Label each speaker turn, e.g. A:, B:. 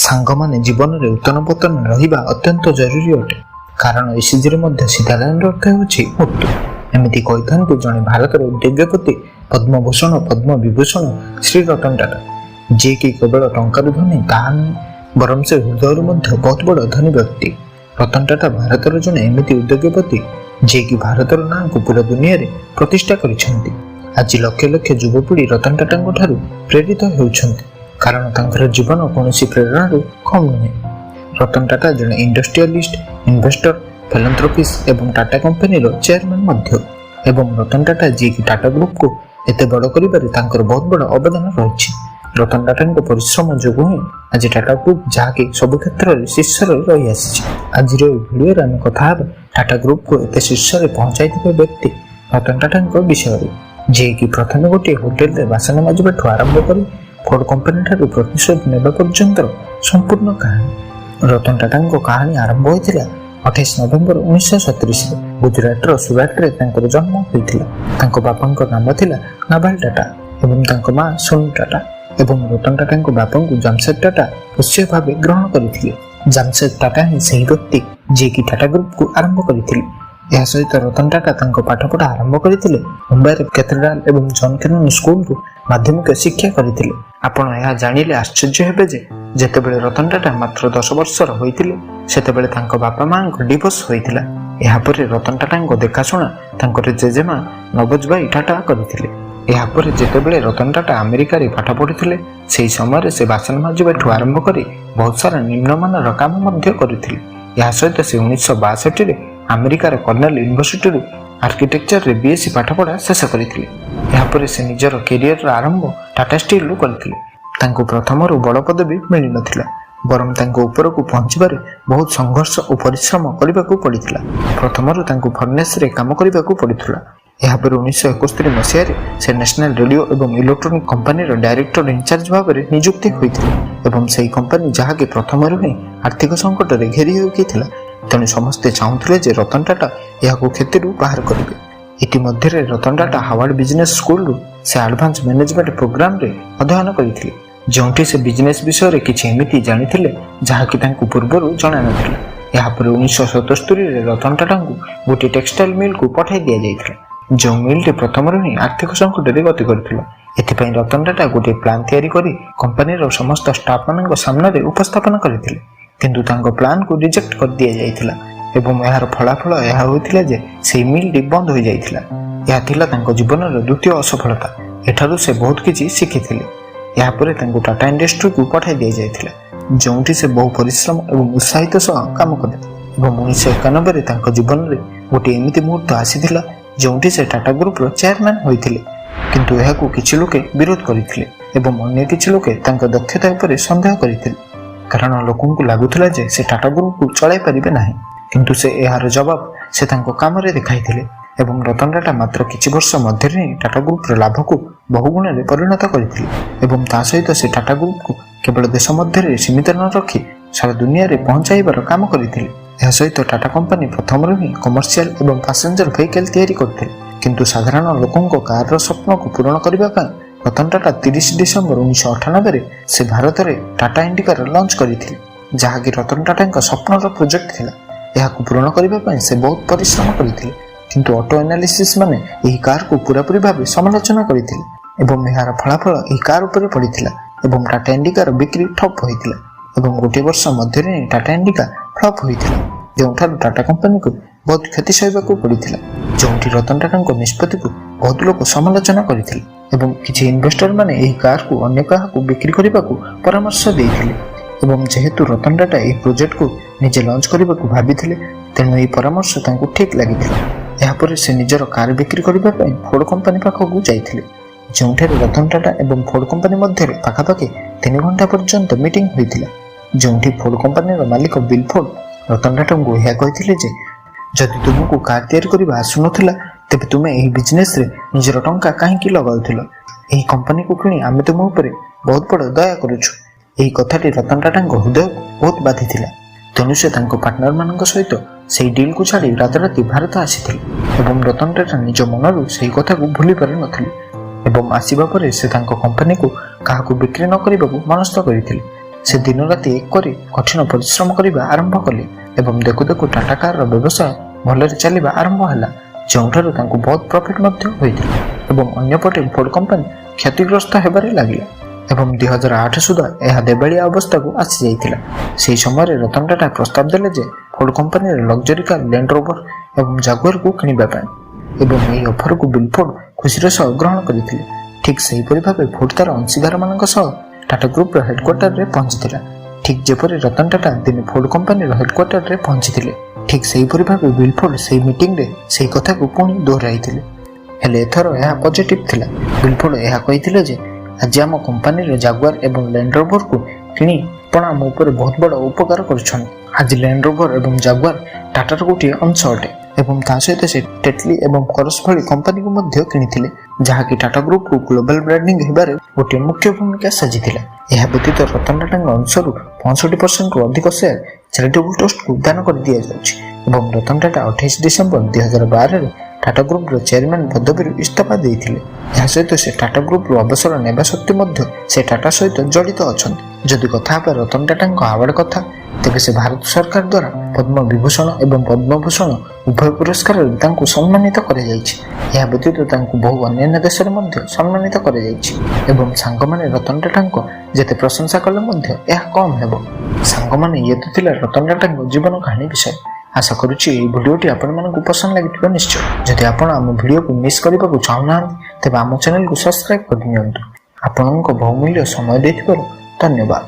A: ସାଙ୍ଗମାନେ, ଜୀବନରେ ଉତ୍ଥାନ ପତନ ରହିବା ଅତ୍ୟନ୍ତ ଜରୁରୀ ଅଟେ, କାରଣ ଇସିଜିରେ ମଧ୍ୟ ସିଧା ଲାଇନର ଅର୍ଥ ହେଉଛି ମୃତ୍ୟୁ। ଏମିତି କହିଥାନ୍ତି ଜଣେ ଭାରତର ଉଦ୍ୟୋଗପତି, ପଦ୍ମଭୂଷଣ, ପଦ୍ମ ବିଭୂଷଣ ଶ୍ରୀ ରତନ ଟାଟା, ଯିଏକି କେବଳ ଟଙ୍କାରୁ ଧନୀ ତାହା ନୁହେଁ, ବରଂ ସେ ହୃଦୟରୁ ମଧ୍ୟ ବହୁତ ବଡ଼ ଧନୀ ବ୍ୟକ୍ତି। ରତନ ଟାଟା ଭାରତର ଜଣେ ଏମିତି ଉଦ୍ୟୋଗପତି, ଯିଏକି ଭାରତର ନାଁକୁ ପୁରା ଦୁନିଆରେ ପ୍ରତିଷ୍ଠା କରିଛନ୍ତି। ଆଜି ଲକ୍ଷ ଲକ୍ଷ ଯୁବପିଢ଼ି ରତନ ଟାଟାଙ୍କ ଠାରୁ ପ୍ରେରିତ ହେଉଛନ୍ତି, କାରଣ ତାଙ୍କର ଜୀବନ କୌଣସି ପ୍ରେରଣାରୁ କମ୍ ନୁହେଁ। ରତନ ଟାଟା ଜଣେ ଇଣ୍ଡଷ୍ଟ୍ରିଆଲିଷ୍ଟ, ଇନଭେଷ୍ଟର, ଫିଲାନ୍ଥ୍ରୋପିଷ୍ଟ ଏବଂ ଟାଟା କମ୍ପାନୀର ଚେୟାରମ୍ୟାନ୍ ମଧ୍ୟ। ଏବଂ ରତନ ଟାଟା, ଯିଏକି ଟାଟା ଗ୍ରୁପକୁ ଏତେ ବଡ଼ କରିବାରେ ତାଙ୍କର ବହୁତ ବଡ଼ ଅବଦାନ ରହିଛି। ରତନ ଟାଟାଙ୍କ ପରିଶ୍ରମ ଯୋଗୁଁ ହିଁ ଆଜି ଟାଟା ଗ୍ରୁପ, ଯାହାକି ସବୁ କ୍ଷେତ୍ରରେ ଶୀର୍ଷରେ ରହିଆସିଛି। ଆଜିର ଏହି ଭିଡ଼ିଓରେ ଆମେ କଥା ହେବା ଟାଟା ଗ୍ରୁପକୁ ଏତେ ଶୀର୍ଷରେ ପହଞ୍ଚାଇଥିବା ବ୍ୟକ୍ତି ରତନ ଟାଟାଙ୍କ ବିଷୟରେ, ଯିଏକି ପ୍ରଥମେ ଗୋଟିଏ ହୋଟେଲରେ ବାସନ ମାଜିବାଠୁ ଆରମ୍ଭ କରି ଫୋର୍ଡ କମ୍ପାନୀ ଠାରୁ ପ୍ରତିଶୋଧ ନେବା ପର୍ଯ୍ୟନ୍ତର ସମ୍ପୂର୍ଣ୍ଣ କାହାଣୀ। ରତନ ଟାଟାଙ୍କ କାହାଣୀ ଆରମ୍ଭ ହୋଇଥିଲା 28 ନଭେମ୍ବର 1937ରେ। ଗୁଜୁରାଟର ସୁରାଟରେ ତାଙ୍କର ଜନ୍ମ ହୋଇଥିଲା। ତାଙ୍କ ବାପାଙ୍କ ନାମ ଥିଲା ନାଭାଲ ଟାଟା ଏବଂ ତାଙ୍କ ମା ସୋନୁ ଟାଟା। ଏବଂ ରତନ ଟାଟାଙ୍କ ବାପାଙ୍କୁ ଜାମସେଦ ଟାଟା ପୋଷ୍ୟ ଭାବେ ଗ୍ରହଣ କରିଥିଲେ। ଜାମସେଦ ଟାଟା ହିଁ ସେହି ବ୍ୟକ୍ତି, ଯିଏକି ଟାଟା ଗ୍ରୁପକୁ ଆରମ୍ଭ କରିଥିଲେ। ଏହା ସହିତ ରତନ ଟାଟା ତାଙ୍କ ପାଠପଢ଼ା ଆରମ୍ଭ କରିଥିଲେ ମୁମ୍ବାଇରେ କ୍ୟାଥେଡ୍ରାଲ ଏବଂ ଜନ୍ କେନନ ସ୍କୁଲରୁ ମାଧ୍ୟମିକ ଶିକ୍ଷା କରିଥିଲେ। ଆପଣ ଏହା ଜାଣିଲେ ଆଶ୍ଚର୍ଯ୍ୟ ହେବେ ଯେ ଯେତେବେଳେ ରତନ ଟାଟା ମାତ୍ର 10 ବର୍ଷର ହୋଇଥିଲେ, ସେତେବେଳେ ତାଙ୍କ ବାପା ମାଆଙ୍କ ଡିଭୋର୍ସ ହୋଇଥିଲା। ଏହାପରେ ରତନ ଟାଟାଙ୍କ ଦେଖାଶୁଣା ତାଙ୍କର ଜେଜେମା ନବଜବାଇ ଟାଟା କରିଥିଲେ। ଏହାପରେ ଯେତେବେଳେ ରତନ ଟାଟା ଆମେରିକାରେ ପାଠ ପଢ଼ୁଥିଲେ, ସେହି ସମୟରେ ସେ ବାସନ ମାଜିବାଠୁ ଆରମ୍ଭ କରି ବହୁତ ସାରା ନିମ୍ନମାନର କାମ ମଧ୍ୟ କରୁଥିଲେ। ଏହା ସହିତ ସେ 1962ରେ ଆମେରିକାର କର୍ଣ୍ଣେଲ ୟୁନିଭର୍ସିଟିରୁ ଆର୍କିଟେକ୍ଚରରେ ବିଏସସି ପାଠପଢ଼ା ଶେଷ କରିଥିଲେ। ଏହାପରେ ସେ ନିଜର କ୍ୟାରିୟରର ଆରମ୍ଭ ଟାଟା ଷ୍ଟିଲରୁ କରିଥିଲେ। ତାଙ୍କୁ ପ୍ରଥମରୁ ବଡ଼ ପଦବୀ ମିଳିନଥିଲା, ବରଂ ତାଙ୍କ ଉପରକୁ ପହଞ୍ଚିବାରେ ବହୁତ ସଂଘର୍ଷ ଓ ପରିଶ୍ରମ କରିବାକୁ ପଡ଼ିଥିଲା। ପ୍ରଥମରୁ ତାଙ୍କୁ ଫର୍ନେସରେ କାମ କରିବାକୁ ପଡ଼ିଥିଲା। ଏହାପରେ 1971 ମସିହାରେ ସେ ନ୍ୟାସନାଲ ରେଡିଓ ଏବଂ ଇଲେକ୍ଟ୍ରୋନିକ୍ କମ୍ପାନୀର ଡାଇରେକ୍ଟର ଇନଚାର୍ଜ ଭାବରେ ନିଯୁକ୍ତି ହୋଇଥିଲେ। ଏବଂ ସେହି କମ୍ପାନୀ, ଯାହାକି ପ୍ରଥମରୁ ହିଁ ଆର୍ଥିକ ସଙ୍କଟରେ ଘେରି ହୋଇଥିଲା, ତେଣୁ ସମସ୍ତେ ଚାହୁଁଥିଲେ ଯେ ରତନ ଟାଟା ଏହାକୁ କ୍ଷତିରୁ ବାହାର କରିବେ। ଇତିମଧ୍ୟରେ ରତନ ଟାଟା ହାର୍ଭାର୍ଡ ବିଜନେସ୍ ସ୍କୁଲରୁ ସେ ଆଡଭାନ୍ସ ମ୍ୟାନେଜମେଣ୍ଟ ପ୍ରୋଗ୍ରାମରେ ଅଧ୍ୟୟନ କରିଥିଲେ, ଯେଉଁଠି ସେ ବିଜନେସ୍ ବିଷୟରେ କିଛି ଏମିତି ଜାଣିଥିଲେ, ଯାହାକି ତାଙ୍କୁ ପୂର୍ବରୁ ଜଣା ନଥିଲା। ଏହାପରେ 1977ରେ ରତନ ଟାଟାଙ୍କୁ ଗୋଟିଏ ଟେକ୍ସଟାଇଲ ମିଲ୍କୁ ପଠାଇ ଦିଆଯାଇଥିଲା, ଯେଉଁ ମିଲ୍ଟି ପ୍ରଥମରୁ ହିଁ ଆର୍ଥିକ ସଙ୍କଟରେ ଗତି କରୁଥିଲା। ଏଥିପାଇଁ ରତନ ଟାଟା ଗୋଟିଏ ପ୍ଲାନ୍ ତିଆରି କରି କମ୍ପାନୀର ସମସ୍ତ ଷ୍ଟାଫ୍ମାନଙ୍କ ସାମ୍ନାରେ ଉପସ୍ଥାପନ କରିଥିଲେ, କିନ୍ତୁ ତାଙ୍କ ପ୍ଲାନ୍କୁ ରିଜେକ୍ଟ କରିଦିଆଯାଇଥିଲା ଏବଂ ଏହାର ଫଳାଫଳ ଏହା ହୋଇଥିଲା ଯେ ସେହି ମିଲ୍ଟି ବନ୍ଦ ହୋଇଯାଇଥିଲା। ଏହା ଥିଲା ତାଙ୍କ ଜୀବନର ଦ୍ୱିତୀୟ ଅସଫଳତା। ଏଠାରୁ ସେ ବହୁତ କିଛି ଶିଖିଥିଲେ। ଏହାପରେ ତାଙ୍କୁ ଟାଟା ଇଣ୍ଡଷ୍ଟ୍ରିକୁ ପଠାଇ ଦିଆଯାଇଥିଲା, ଯେଉଁଠି ସେ ବହୁ ପରିଶ୍ରମ ଏବଂ ଉତ୍ସାହିତ ସହ କାମ କଲେ। ଏବଂ 1991ରେ ତାଙ୍କ ଜୀବନରେ ଗୋଟିଏ ଏମିତି ମୁହୂର୍ତ୍ତ ଆସିଥିଲା, ଯେଉଁଠି ସେ ଟାଟା ଗ୍ରୁପର ଚେୟାରମ୍ୟାନ୍ ହୋଇଥିଲେ। କିନ୍ତୁ ଏହାକୁ କିଛି ଲୋକେ ବିରୋଧ କରିଥିଲେ ଏବଂ ଅନ୍ୟ କିଛି ଲୋକେ ତାଙ୍କ ଦକ୍ଷତା ଉପରେ ସନ୍ଦେହ କରିଥିଲେ, କାରଣ ଲୋକଙ୍କୁ ଲାଗୁଥିଲା ଯେ ସେ ଟାଟା ଗ୍ରୁପକୁ ଚଳାଇ ପାରିବେ ନାହିଁ। କିନ୍ତୁ ସେ ଏହାର ଜବାବ ସେ ତାଙ୍କ କାମରେ ଦେଖାଇଥିଲେ ଏବଂ ରତନ ଟାଟା ମାତ୍ର କିଛି ବର୍ଷ ମଧ୍ୟରେ ହିଁ ଟାଟା ଗ୍ରୁପର ଲାଭକୁ ବହୁଗୁଣରେ ପରିଣତ କରିଥିଲେ। ଏବଂ ତା ସହିତ ସେ ଟାଟା ଗ୍ରୁପକୁ କେବଳ ଦେଶ ମଧ୍ୟରେ ସୀମିତ ନ ରଖି ସାରା ଦୁନିଆରେ ପହଞ୍ଚାଇବାର କାମ କରିଥିଲେ। ଏହା ସହିତ ଟାଟା କମ୍ପାନୀ ପ୍ରଥମରୁ ହିଁ କମର୍ସିଆଲ ଏବଂ ପାସେଞ୍ଜର ଭେହିକେଲ ତିଆରି କରୁଥିଲେ, କିନ୍ତୁ ସାଧାରଣ ଲୋକଙ୍କ କାରର ସ୍ୱପ୍ନକୁ ପୂରଣ କରିବା ପାଇଁ ରତନ ଟାଟା 30 ଡିସେମ୍ବର 1998ରେ ସେ ଭାରତରେ ଟାଟା ଇଣ୍ଡିକାର ଲଞ୍ଚ କରିଥିଲେ, ଯାହାକି ରତନ ଟାଟାଙ୍କ ସ୍ୱପ୍ନର ପ୍ରୋଜେକ୍ଟ ଥିଲା। ଏହାକୁ ପୂରଣ କରିବା ପାଇଁ ସେ ବହୁତ ପରିଶ୍ରମ କରିଥିଲେ, କିନ୍ତୁ ଅଟୋ ଆନାଲିଷ୍ଟ ମାନେ ଏହି କାରକୁ ପୁରାପୁରି ଭାବେ ସମାଲୋଚନା କରିଥିଲେ ଏବଂ ଏହାର ଫଳାଫଳ ଏହି କାର ଉପରେ ପଡ଼ିଥିଲା ଏବଂ ଟାଟା ଇଣ୍ଡିକାର ବିକ୍ରି ଠପ୍ ହୋଇଥିଲା। ଏବଂ ଗୋଟିଏ ବର୍ଷ ମଧ୍ୟରେ ହିଁ ଟାଟା ଇଣ୍ଡିକା ଫ୍ଲପ୍ ହୋଇଥିଲା, ଯେଉଁଠାରୁ ଟାଟା କମ୍ପାନୀକୁ ବହୁତ କ୍ଷତି ସହିବାକୁ ପଡ଼ିଥିଲା, ଯେଉଁଠି ରତନ ଟାଟାଙ୍କ ନିଷ୍ପତ୍ତିକୁ ବହୁତ ଲୋକ ସମାଲୋଚନା କରିଥିଲେ ଏବଂ କିଛି ଇନଭେଷ୍ଟର ମାନେ ଏହି କାରକୁ ଅନ୍ୟ କାହାକୁ ବିକ୍ରି କରିବାକୁ ପରାମର୍ଶ ଦେଇଥିଲେ। ଏବଂ ଯେହେତୁ ରତନ ଟାଟା ଏହି ପ୍ରୋଜେକ୍ଟକୁ ନିଜେ ଲଞ୍ଚ କରିବାକୁ ଭାବିଥିଲେ, ତେଣୁ ଏହି ପରାମର୍ଶ ତାଙ୍କୁ ଠିକ୍ ଲାଗିଥିଲା। ଏହାପରେ ସେ ନିଜର କାର ବିକ୍ରି କରିବା ପାଇଁ ଫୋର୍ଡ କମ୍ପାନୀ ପାଖକୁ ଯାଇଥିଲେ, ଯେଉଁଠାରେ ରତନ ଟାଟା ଏବଂ ଫୋର୍ଡ କମ୍ପାନୀ ମଧ୍ୟରେ ପାଖାପାଖି 3 ଘଣ୍ଟା ପର୍ଯ୍ୟନ୍ତ ମିଟିଂ ହୋଇଥିଲା, ଯେଉଁଠି ଫୋର୍ଡ କମ୍ପାନୀର ମାଲିକ ବିଲ୍ ଫୋର୍ଡ ରତନ ଟାଟାଙ୍କୁ ଏହା କହିଥିଲେ ଯେ ଯଦି ତୁମକୁ କାର ତିଆରି କରିବା ଆସୁନଥିଲା, ତେବେ ତୁମେ ଏହି ବିଜନେସରେ ନିଜର ଟଙ୍କା କାହିଁକି ଲଗାଉଥିଲ? ଏହି କମ୍ପାନୀକୁ କିଣି ଆମେ ତୁମ ଉପରେ ବହୁତ ବଡ଼ ଦୟା କରୁଛୁ। ଏହି କଥାଟି ରତନ ଟାଟାଙ୍କ ହୃଦୟକୁ ବହୁତ ବାଧିଥିଲା। ତେଣୁ ସେ ତାଙ୍କ ପାର୍ଟନରମାନଙ୍କ ସହିତ ସେହି ଡିଲ୍କୁ ଛାଡ଼ି ରାତାରାତି ଭାରତ ଆସିଥିଲେ। ଏବଂ ରତନ ଟାଟା ନିଜ ମନରୁ ସେହି କଥାକୁ ଭୁଲି ପାରିନଥିଲେ ଏବଂ ଆସିବା ପରେ ସେ ତାଙ୍କ କମ୍ପାନୀକୁ କାହାକୁ ବିକ୍ରି ନ କରିବାକୁ ମନସ୍ଥ କରିଥିଲେ। ସେ ଦିନ ରାତି ଏକ କରି କଠିନ ପରିଶ୍ରମ କରିବା ଆରମ୍ଭ କଲେ ଏବଂ ଦେଖୁ ଦେଖୁ ଟାଟା କାରର ବ୍ୟବସାୟ ଭଲରେ ଚାଲିବା ଆରମ୍ଭ ହେଲା, ଯେଉଁଠାରୁ ତାଙ୍କୁ ବହୁତ ପ୍ରଫିଟ୍ ମଧ୍ୟ ହୋଇଥିଲା। ଏବଂ ଅନ୍ୟପଟେ ଫୋର୍ଡ କମ୍ପାନୀ କ୍ଷତିଗ୍ରସ୍ତ ହେବାରେ ଲାଗିଲା ଏବଂ 2008 ସୁଦ୍ଧା ଏହା ଦେବାଳିଆ ଅବସ୍ଥାକୁ ଆସିଯାଇଥିଲା। ସେହି ସମୟରେ ରତନ ଟାଟା ପ୍ରସ୍ତାବ ଦେଲେ ଯେ ଫୋର୍ଡ କମ୍ପାନୀର ଲକ୍ଜରୀ କାର୍ ଲ୍ୟାଣ୍ଡ ରୋଭର ଏବଂ ଜାଗୁଆରକୁ କିଣିବା ପାଇଁ ଏବଂ ଏହି ଅଫରକୁ ବିଲ୍ ଫୋର୍ଡ ଖୁସିର ସହ ଗ୍ରହଣ କରିଥିଲେ। ଠିକ୍ ସେହିପରି ଭାବେ ଫୋର୍ଡ ତାର ଅଂଶୀଦାରମାନଙ୍କ ସହ ଟାଟା ଗ୍ରୁପର ହେଡକ୍ୱାର୍ଟରରେ ପହଞ୍ଚିଥିଲା। ଠିକ୍ ଯେପରି ରତନ ଟାଟା ଦିନେ ଫୋର୍ଡ କମ୍ପାନୀର ହେଡକ୍ୱାର୍ଟରରେ ପହଞ୍ଚିଥିଲେ, ଠିକ୍ ସେହିପରି ଭାବେ ବିଲ୍ ଫୋର୍ଡ ସେହି ମିଟିଂରେ ସେହି କଥାକୁ ପୁଣି ଦୋହରାଇଥିଲେ। ହେଲେ ଏଥର ଏହା ପଜିଟିଭ୍ ଥିଲା। ବିଲ୍ ଫୋର୍ଡ ଏହା କହିଥିଲେ ଯେ ଆଜି ଆମ କମ୍ପାନୀର ଜାଗୁଆର ଏବଂ ଲ୍ୟାଣ୍ଡ ରୋଭରକୁ କିଣି ଆପଣ ଆମ ଉପରେ ବହୁତ ବଡ଼ ଉପକାର କରୁଛନ୍ତି। ଆଜି ଲ୍ୟାଣ୍ଡ ରୋଭର ଏବଂ ଜାଗୁଆର ଟାଟାର ଗୋଟିଏ ଅଂଶ ଅଟେ। ଏବଂ ତା ସହିତ ସେ ଟେଟଲି ଏବଂ କରସ୍ ଭଳି କମ୍ପାନୀକୁ ମଧ୍ୟ କିଣିଥିଲେ, ଯାହାକି ଟାଟା ଗ୍ରୁପକୁ ଗ୍ଲୋବାଲ ବ୍ରାଣ୍ଡିଂ ହେବାରେ ଗୋଟିଏ ମୁଖ୍ୟ ଭୂମିକା ସାଜିଥିଲା। ଏହା ବ୍ୟତୀତ ରତନ ଟାଟାଙ୍କ ଅଂଶରୁ 65%ରୁ ଅଧିକ ସେୟାର ଚାରିଟେବୁଲ ଟ୍ରଷ୍ଟକୁ ଦାନ କରିଦିଆଯାଉଛି। ଏବଂ ରତନ ଟାଟା 28 ଡିସେମ୍ବର 2012ରେ ଟାଟା ଗ୍ରୁପର ଚେୟାରମ୍ୟାନ୍ ପଦବୀରୁ ଇସ୍ତଫା ଦେଇଥିଲେ। ଏହା ସହିତ ସେ ଟାଟା ଗ୍ରୁପରୁ ଅବସର ନେବା ସତ୍ତ୍ୱେ ମଧ୍ୟ ସେ ଟାଟା ସହିତ ଜଡ଼ିତ ଅଛନ୍ତି। ଯଦି କଥା ହେବା ରତନ ଟାଟାଙ୍କ ଆୱାର୍ଡ କଥା, ତେବେ ସେ ଭାରତ ସରକାର ଦ୍ୱାରା ପଦ୍ମ ବିଭୂଷଣ ଏବଂ ପଦ୍ମଭୂଷଣ ଉଭୟ ପୁରସ୍କାରରେ ତାଙ୍କୁ ସମ୍ମାନିତ କରାଯାଇଛି। ଏହା ବ୍ୟତୀତ ତାଙ୍କୁ ବହୁ ଅନ୍ୟାନ୍ୟ ଦେଶରେ ମଧ୍ୟ ସମ୍ମାନିତ କରାଯାଇଛି। ଏବଂ ସାଙ୍ଗମାନେ, ରତନ ଟାଟାଙ୍କ ଯେତେ ପ୍ରଶଂସା କଲେ ମଧ୍ୟ ଏହା କମ୍ ହେବ। ସାଙ୍ଗମାନେ, ଇଏ ତ ଥିଲା ରତନ ଟାଟାଙ୍କ ଜୀବନ କାହାଣୀ ବିଷୟ। ଆଶା କରୁଛି ଏହି ଭିଡ଼ିଓଟି ଆପଣମାନଙ୍କୁ ପସନ୍ଦ ଲାଗିଥିବ ନିଶ୍ଚୟ। ଯଦି ଆପଣ ଆମ ଭିଡ଼ିଓକୁ ମିସ୍ କରିବାକୁ ଚାହୁଁନାହାନ୍ତି, ତେବେ ଆମ ଚ୍ୟାନେଲକୁ ସବସ୍କ୍ରାଇବ୍ କରିନିଅନ୍ତୁ। ଆପଣଙ୍କ ବହୁମୂଲ୍ୟ ସମୟ ଦେଇଥିବାରୁ ଧନ୍ୟବାଦ।